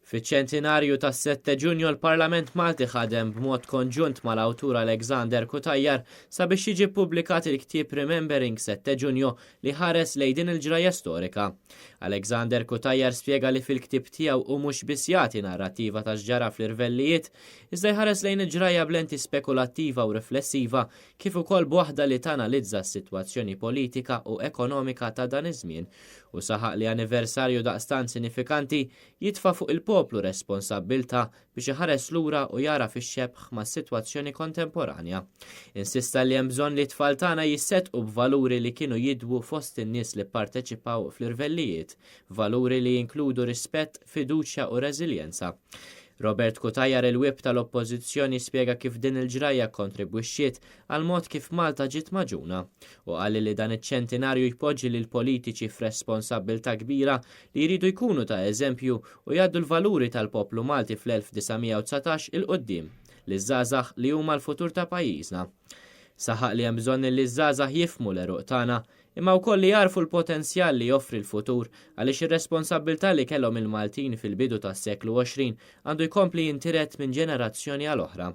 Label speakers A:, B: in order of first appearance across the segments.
A: Fiċ-ċentinarju tas-Sette Ġunju l-Parlament Malti ħadem b'mod konġunt mal-awtur Alexander Cutajar sabiex jiġi ppubblikat il-ktieb Remembering Sette Ġunju li ħares lejn din il-ġrajja storika. Alexander Cutajar spjega li fil-ktieb tiegħu hu mhux biss jagħti narrattiva ta' x'ġara fl-irvellijiet, iżda jħares lejn il-ġrajja b'lenti spekulattiva u riflessiva kif ukoll b'waħda li tanalizza s-sitwazzjoni politika u ekonomika ta' dan iż-żmien u saħaq li anniversarju daqstant sinifikanti jitfa' fuq il-poplu responsabbiltà biex iħares lura u jagħraf ix-xebh mas-sitwazzjoni kontemporanja. Insista li hemm bżonn li t-tfal tagħna jisseddqu b'valuri li kienu jidwu fost in-nies li pparteċipaw fl-irvellijiet, valuri li jinkludu rispett, fiduċja u reżiljenza. Robert Cutajar il-Whip tal-Oppożizzjoni spjega kif din il-ġrajja kkontribwixxiet għall-mod kif Malta ġiet magħġuna u qal li dan iċ-ċentinarju jpoġġi lill-politiċi f'responsabbiltà kbira li jridu jkunu ta' eżempju u jgħaddu l-valuri tal-poplu Malti fl-1919 'il quddiem liż-żgħażagħ li huma l-futur ta' pajjiżna. Saħaq li hemm bżonn li ż-żgħażagħ jifhmu l-għeruq tagħna imma wkoll li jagħrfu l-potenzjal li joffri l-futur għaliex ir-responsabbiltà li kellhom il-Maltin fil-bidu tas-seklu 20 għandu jkompli jintiret minn ġenerazzjoni għal oħra.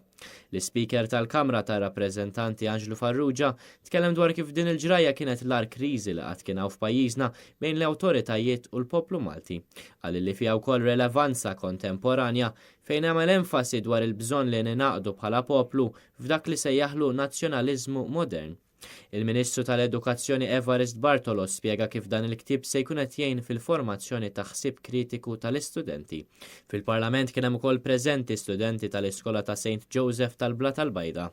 A: L-Ispeaker tal-Kamra tar-Rappreżentanti Anġlu Farrugia tkellem dwar kif din il-ġrajja kienet l-agħar kriżi li qatt kien hawn f'pajjiżna bejn l-awtoritajiet u l-poplu Malti. Qal li fiha wkoll relevanza kontemporanja fejn għamel enfasi dwar il-bżonn li ningħaqdu bħala poplu f'dak li sejjaħlu nazzjonaliżmu modern. Il-Ministru tal-Edukazzjoni Evarist Bartolo spjega kif dan il-ktieb se jkun qed jgħin fil-formazzjoni ta' ħsieb kritiku tal-istudenti. Fil-Parlament kien hemm ukoll preżenti studenti tal-iskola ta' St Joseph tal-Blata l-Bajda.